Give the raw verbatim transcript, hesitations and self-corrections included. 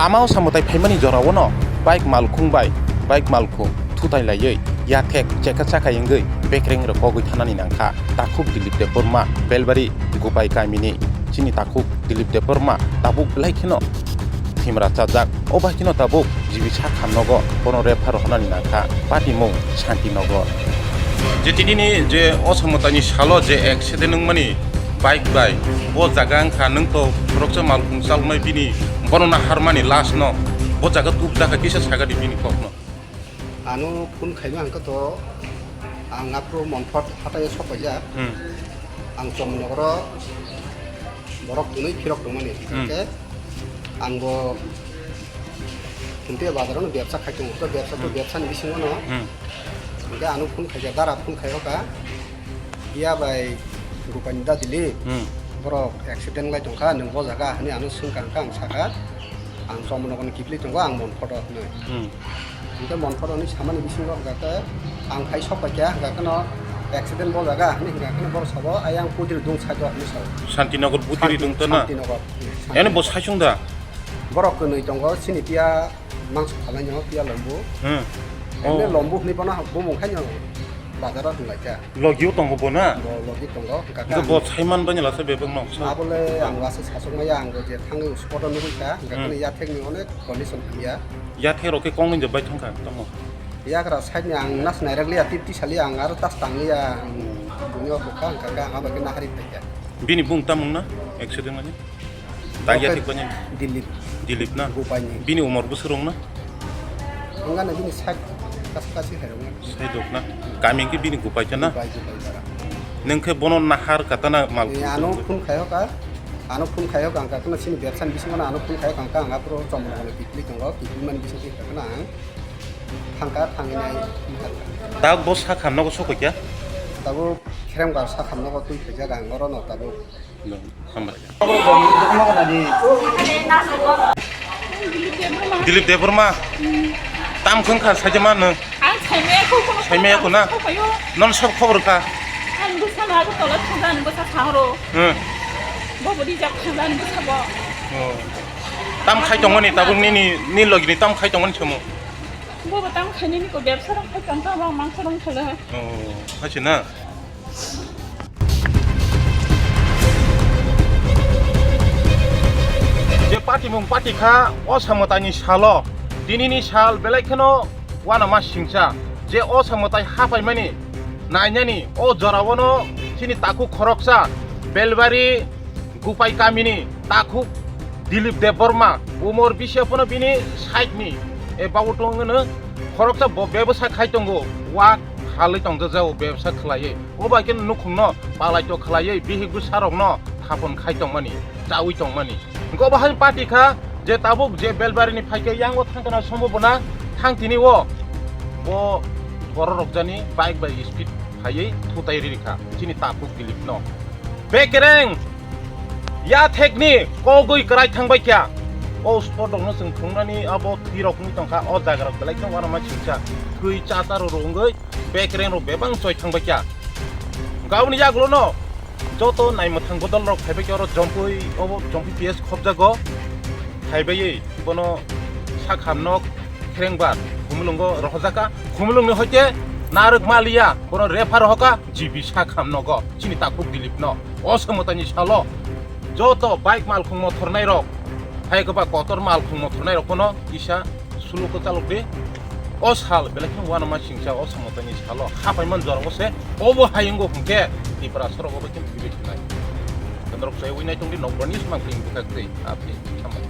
Mao samwtai phaimani jorao no bike malkhung bai bike malkhung thutai laiwi yathek cheka chaka wngwi bekreng rok kogwi thanani nangkha. Takhuk Dilip Debbarma, Belbari Gupai kamini chini takhuk Dilip Debbarma tabuk belai kheno thimra chajak. O bai kheno tabuk G B sak hamnogo bono refer rw hwnani nangkha. Patimung Shanti Nagar. Je tinini je o samwtaini salo je accident wngmani bike bai, bo jaga wngkha nwng to khoroksa malkhung chaloknai bini, bono naharmani last no bo jaga tubjak kha, kisa sagadi bini kokno. Ano phone khaima hwnkha to ang aphuru Monphat hatai o sok paijak. Hmm. Ang Chomnogoro borok twnwi phirok tongmani. Hmm. Hwnkhe ang bo Khuntia bazar o bebsa khai tongo. To bebsa to Hmm. bebsa ni bisingo no. Hmm. Hwnkhe ano phone khaijak, dara phone khai o kha. Iya bai Gopani da Dilip. Hmm. Borok accident lai tongkha, nwng bo jaga hwnwi ano swngkha, hwnkhe ang sakha, ang Chomnogorni kiphilwi tongo, ang Monphat o hwnwi. Hmm. Hwnkhe Monphat o hwnwi samani bisingo hwnkha khe ang phai sok paikha, hwnkha kheno accident bo jaga hwnwi hwnkha kheno borok sabo, "Ayang pudri dung saido," hwnwi sao. Santinagar pudri Santi-, dung to na? Santinagar. Eno bo saisung da? Borok kwnwi tongo, chini piya mangso khalai nw piya lombu. Hmm. Ene Oh. Lombu hwnwi bono bumung khai nw bazar o thwng lai kha. Logio tongo bo na? Bo logi tongo, hwnkha khe Hwnkhe ang bo saiman bani lasa bebak no? Abole ang lasa sasok maya, ang bo je thangwi spot o nugwi kha, hwnkha Hmm. kheno yathek ni onek condition hamya. Yathek rok khe kong nung je bai thangkha, tamo? Yagra side ni ang nas nairak liya, tip tisali ang aro tas tang liya, ang buni o bukha, hwnkha khe ang abo khe nahari phai kha. Bini bung tamung na? Accident mani? Tagya Oke, thik bani? Dilip. Dilip na? Gupai ni. Bini umor bwswk rwng na? Wngkha na bini side kasa kasi hai rwng na. Side rok na? Kami khe bini Gupai khe na? Gupai, Gupai para. Nwng khe bono nahar kata na mal Ni ano phone khai hoka. Ano phone khai hoka ang kha, kheno chini bebsa ni bisingo no ano phone khai hoka ang kha, ang aphuru Chomrok no kikli tongo, kikli mani bising khe kheno ang thangkha, thangwi nai. Tabuk bo sak hamno go sokoi kya? Tabuk khereng bar sak hamno go twi khaijak ang oro no tabuk. Hambai. Dilip Debbarma. Tam khwng kha saija ma nwng. Ang saimaya kho, kono Saimaya kho na? Kho khayo. Non sob khobor kha. Ang bwsa no abo tola thangja, ang bwsa sahoro. Hmm. Bobo di jak thangja, ang bwsa bo. Oh. Tam khai tongmani tabuk nini, ni logini tam khai tongmani somo. Bobo tam khainani ko bebsa rang khai tongkha, bang mangsa rang khala. Oh, hachi na? Je patimung patikha o samwtaini salo, tinini sal belai kheno uanama singcha. Je o samwtai hapaimani nainani o jorao no chini takhuk khoroksa Belbari Gupai kamini takhuk Dilip Debbarma, umor bisi phano bini side ni, e, babu tong hwno khoroksa bo bebsa khai tongo, wa khalwi tongjago bebsa khlaiwi. O bai khe nukhungno palai to khlaiwi, bihik bwsarokno thapon khai tongmani, chaui tongmani. Hwnkhe obo hai party kha je tabuk je Belbari ni phaikhe yango thangkana sombo bona thang tini o bo borok rok jani bike bai speed phaiwi thutai riri kha chini takhuk Dilip no. Bekereng yathekni kogwi kwrai thangbai kha. O spot rokno chwng thungnani abo thwi rok wngwi tongkha, o jaga rok belai khe uanama singcha thwi cha ta rw rw wngwi bekereng rok bebang choi thangbai kha. Gaboni yagulo no joto naimwthang bodol rok phaibai khe oro Jompui, obo Jompui P S khobjago. Phaibai bono sakha nok kherengbar khumulwngo rohorjaka. Khumulwngni hoite narwk maliya bono refer rohoka G B sakha nogo chini takhuk Dilip no. O samwtaini salo joto bike malkhung mothornai rok, hai khe ba kotor malkhung mothornai rok bono kisa suluko chalok di. O sal belai khe uanama singcha o samwtaini salo hapaiman jorao se obo hayungo hwnkhe Tripura sorok obo khe phirwi thanai. Norok chaiwi nai tongdi, nokbar news mang khe bwkhak twi aphi sambai.